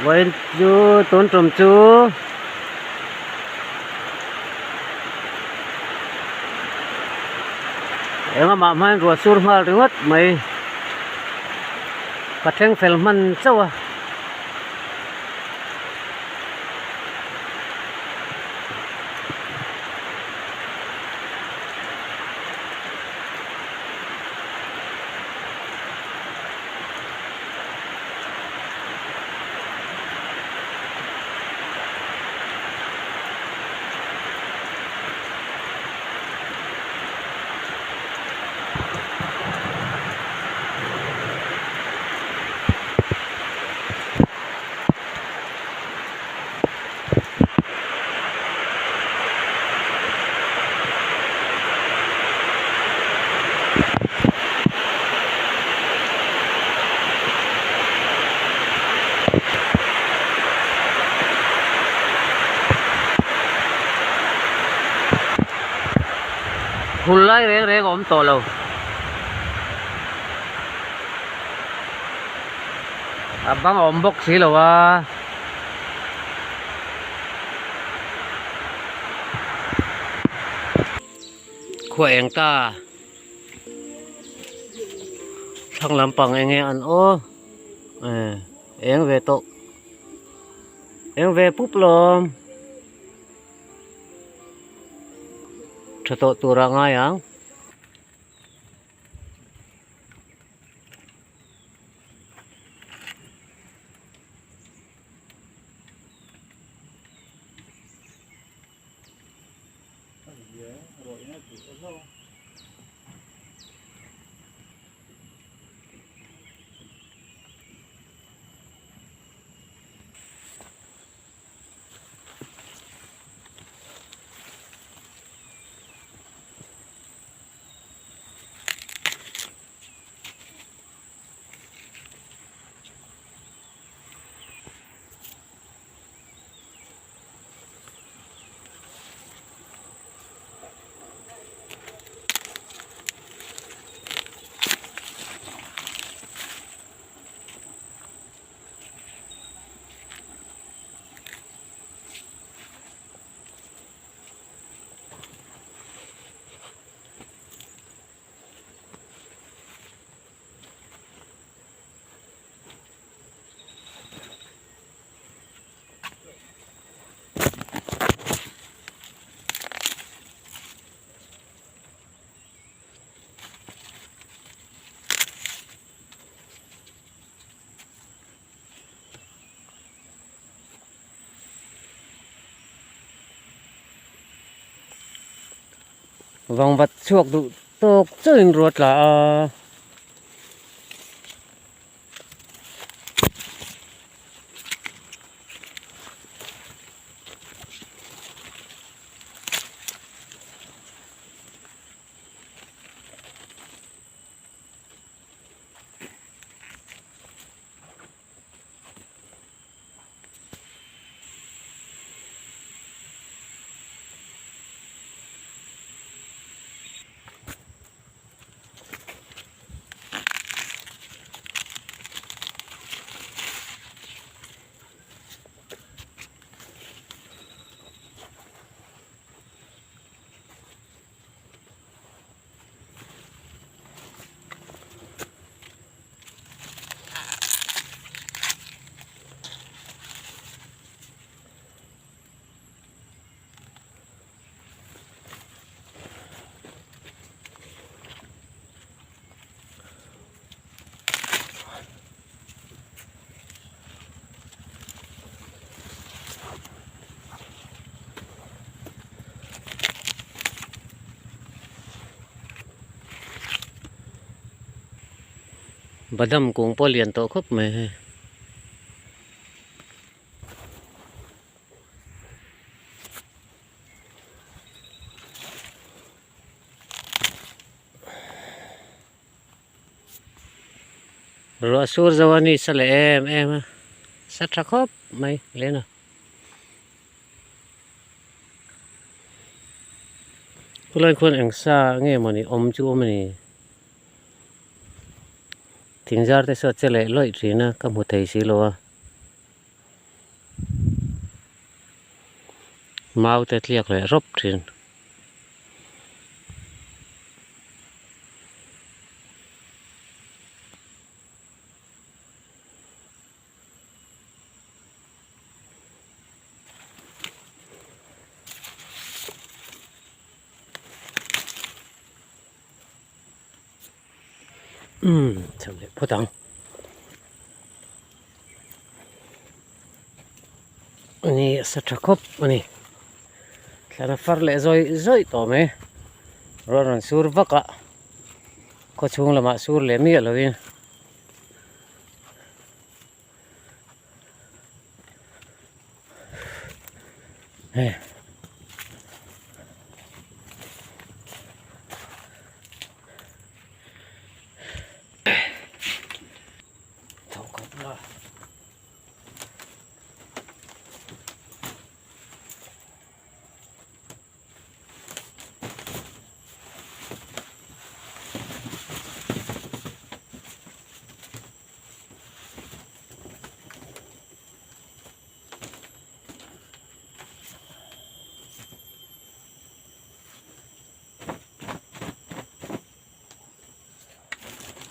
Vawiin chu tun tum chu engah hmain ruah sur nghal ringawt mai ka thleng fel hman chauh a. Hul lai reng reng a awm tawh lo. A bang a awm bawk si lo a. Khua eng ta. Thlang lampang eng nge an aw eng ve tawh eng ve pup lawm tha tawh tur a ngai ang. Vangvat chhuak duh tawk chauhin ruat la a. Badam kung pawh a lian tawh khawp mai hei. Ruah sur zo a ni sa leh em em a sa tha khawp mai lena. Khulai khuan eng sa nge mawni awm chu awm a ni thingzar te saw che leh lawih thin a ka hmu thei si lo a. Mau te tliak leh rawp thin. Umm chho leh phawt ang. Ni a sa tha khawp a ni. Thlan a far leh zawih zawih tawh mai. Ruah rawn sur vak a, khawchhung lamah sur leh miah lovin. Hei.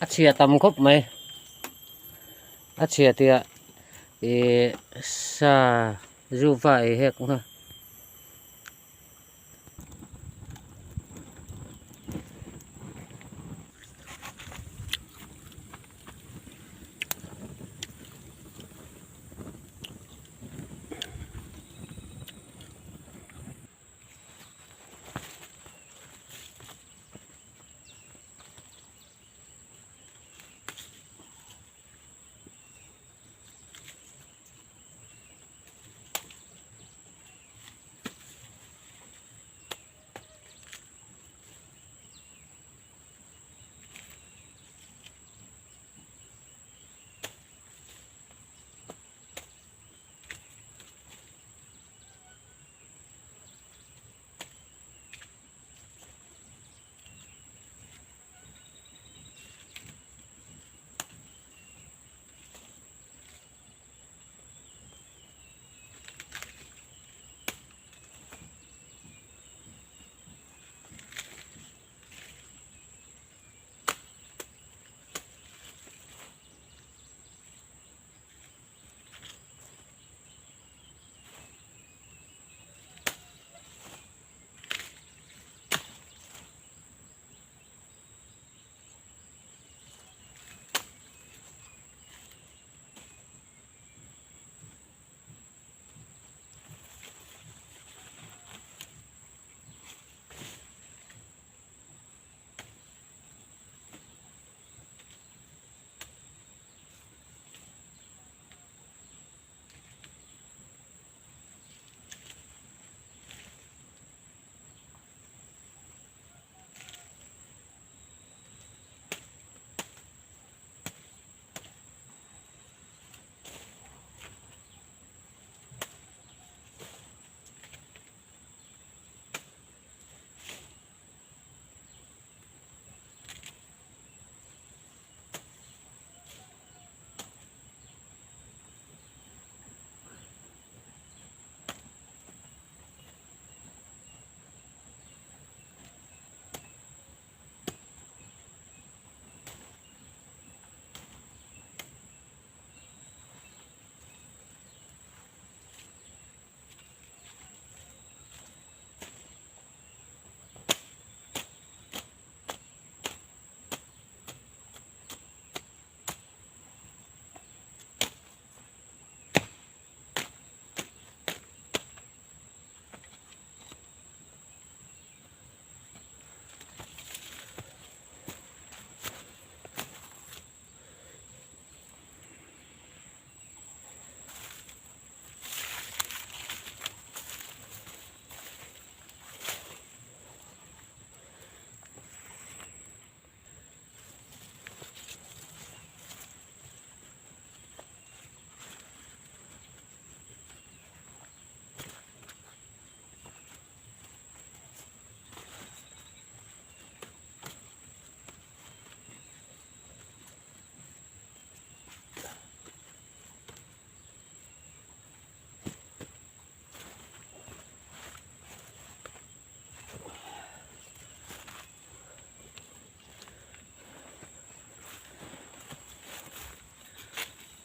A chhia tam khawp mai a chhia tih ah ih sa zu va ei hek ang a.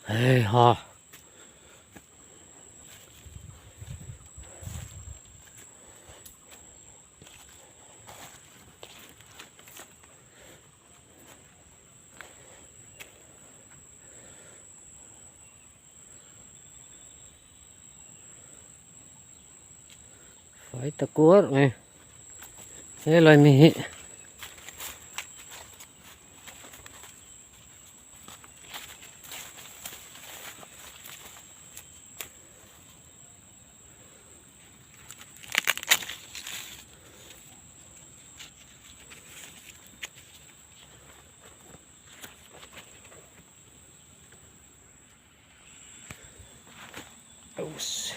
Hei ha. Fai ta kuar mai helai mi hi. Oops.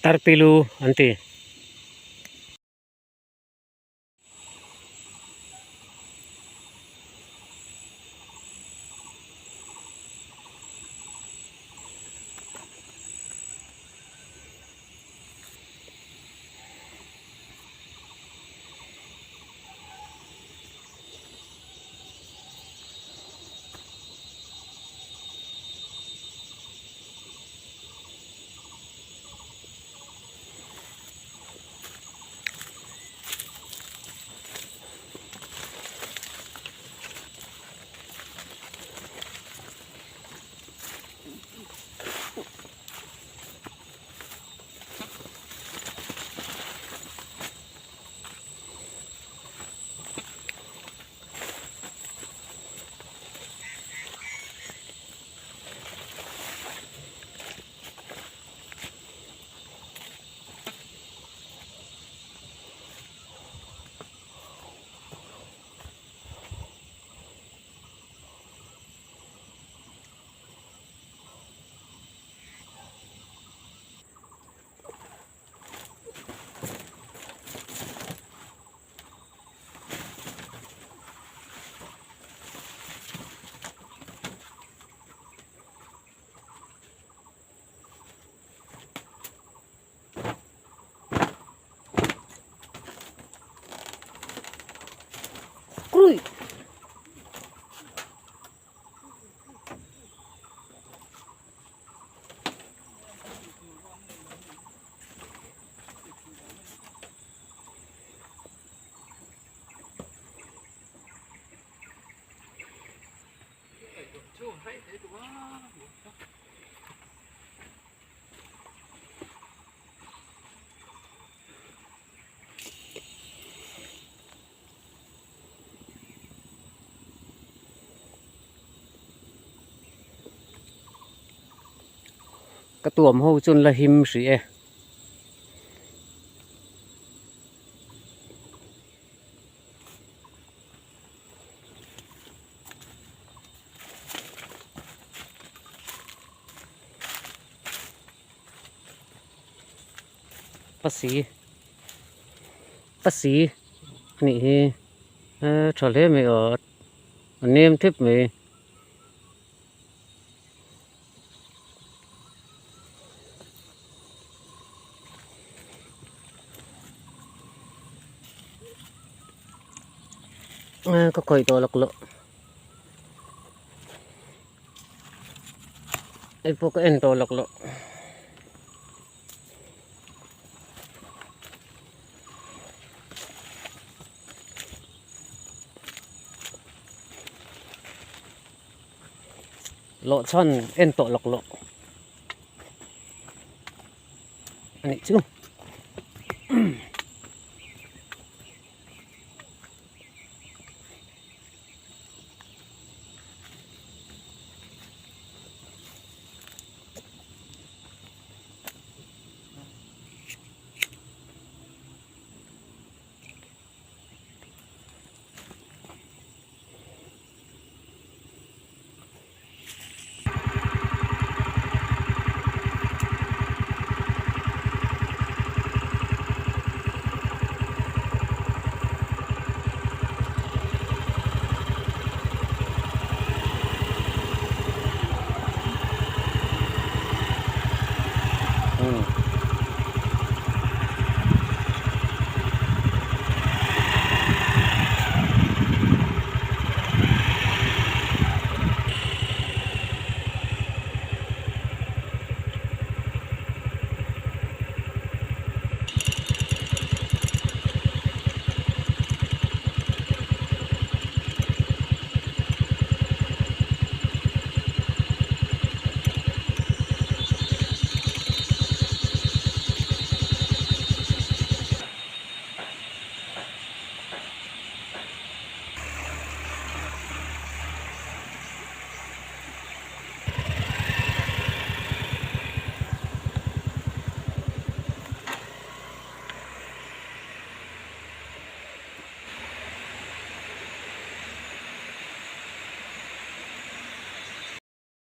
Tarpilu an ti. Krui. Ka tuam ho chuan la him hrih e. Pasi pasi a nih hi e tha hle mai aw a nem thep mai. Ka khawih tawh laklawh hei pawh ka en tawh laklawh. Lawh chhan en tawh laklawh a nih chu.